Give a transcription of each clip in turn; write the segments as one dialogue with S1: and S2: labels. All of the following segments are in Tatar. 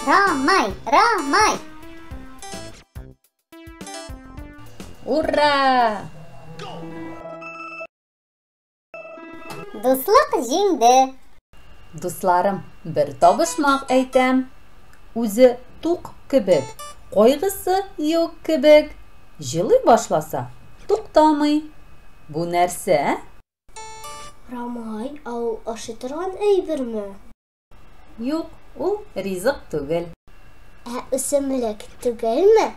S1: Рамай, Рамай!
S2: Ура!
S1: Дуслык җиңде.
S2: Дусларым, бер табышмак әйтәм. Үзе тук кебек, кайгысы юк кебек. Җылый башласа, туктамый. Бу нәрсә?
S3: Рамай, ә ул ашый торган әйберме?
S2: Юк, ул ризык түгел.
S3: Ә үсемлек түгелме?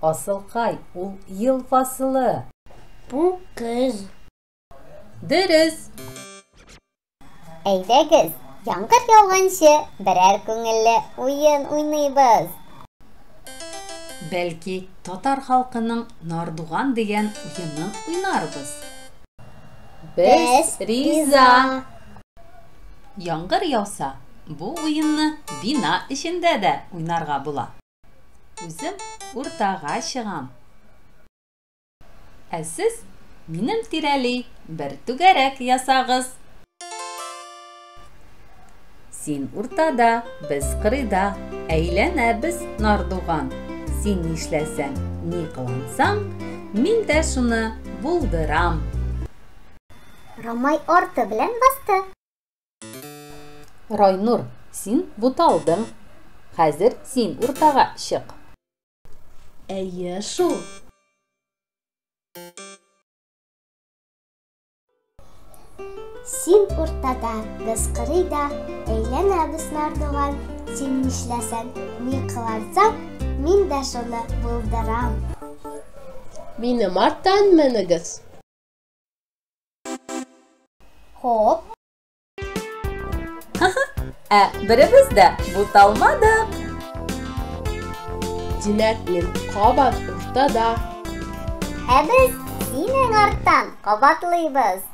S2: Асылкай, ул ел фасылы.
S3: Бу көз.
S2: Дөрес.
S1: Әйдәгез, яңгыр яуганчы берәр күңелле уен уйныйбыз.
S2: Бәлки, татар халкының Нардуган дигән уенын уйнарбыз.
S3: Без риза.
S2: Яңгыр яуса, бу уенны бина эчендә дә уйнарга була. Үзем уртага чыгам. Ә сез минем тирәли бер түгәрәк ясагыз. Син уртада, без кырыйда, әйләнәбез Нардуган. Син нишләсәң, ни кылансаң, мин дә шуны булдырам.
S1: Рамай арты белән басты.
S2: Райнур, син буталдың. Хәзер син уртага чык.
S4: Әйе шул.
S3: Син уртада, без кырыйда, әйләнәбез Нардуган. Син нишләсәң, ни кылансаң, мин дә шуны булдырам.
S4: Минем арттан менегез.
S3: Хоп.
S2: Ә беребез дә буталмадык.
S4: Димәк, мин кабат уртада.
S1: Ә без синең арттан кабатлыйбыз.